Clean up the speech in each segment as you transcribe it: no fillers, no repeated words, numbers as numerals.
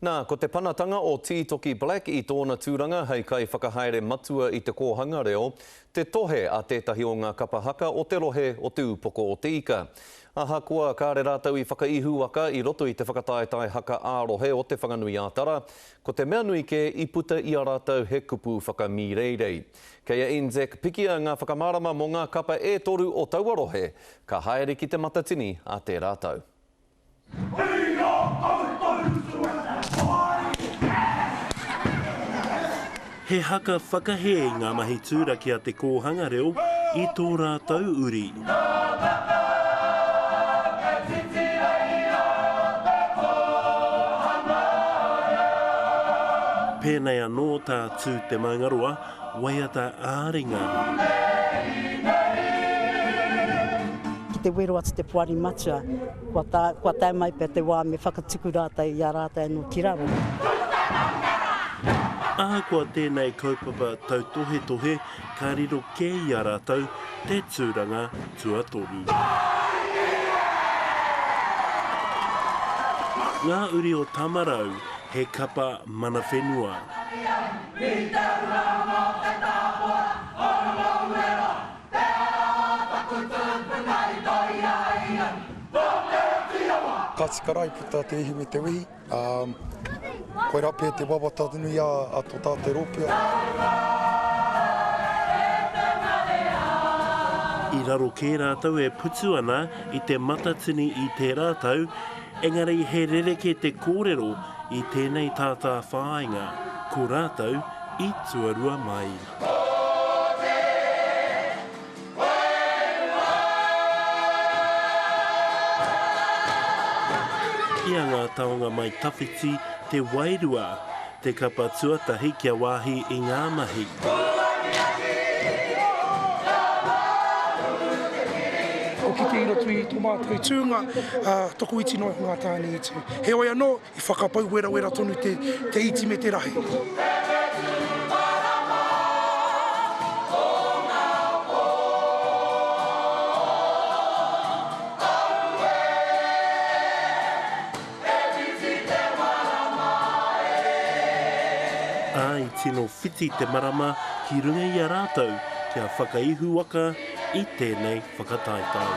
Nā, ko te panatanga o Tītoki Black i tōna tūranga hei kaiwhakahaere matua i te kōhanga reo, te tohe a tētahi o ngā kapa haka o te rohe o Te Ūpoko o Te Ika. Ahakoa kāre rātou i whakaihuwaka i roto i te whakataetae haka ā-rohe o Te Whanganui-ā-Tara, ko te mea nui kē i puta i a rātou he kupu whakamīreirei. Kei a NZEC Pikia ngā whakamārama mō ngā kapa e toru o taua rohe ka haere ki Te Matatini a tērā tau. He haka whakahē i ngā mahi tūraki a te kōhanga reo i tō rātou uri. Pēnei anō tā Tū Te Maungaroa waiata ā-ringa. Ki te wero atu te poari matua, Kua tae, kua tae mai pea te wā me whakatuku rātou i a rātou anō ki raro. Ahakoa tēnei kaupapa tautohetohe, ka riro kē i a rātou te tūranga tuatoru. Ngā uri o Tamarau, he kapa mana whenua. Ka tika rā i puta te ihi me te wehi, ā, koirā pea te wawata nui a tō tātou rōpū. I raro kē rātou e putu ana i te matatini i tērā tau, engari he rerekē te kōrero i tēnei tātāwhāinga, ko rātou i tuarua mai. I a Ngā Taonga Mai Tawhiti te wairua, te kapa tuatahi kia wāhi i ngā mahi. Ko kite i roto i tō mātou tūnga, tokoiti noa iho ngā tāne i tū. Heoi anō, I whakapau werawera tonu te te iti me te rahi. Ā, i tino whiti te marama ki runga i a rātou kia whakaihuwaka i tēnei whakataetae.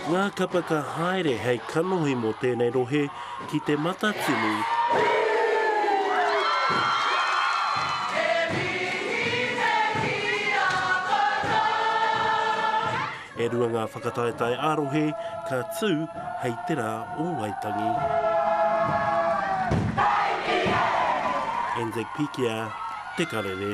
Ngā kapa ka haere hei kanohi mō tēnei rohe ki Te Matatini. E rua ngā whakataetae ā-rohe ka tū hei te rā o Waitangi. Anzac Pikia, Te Karere.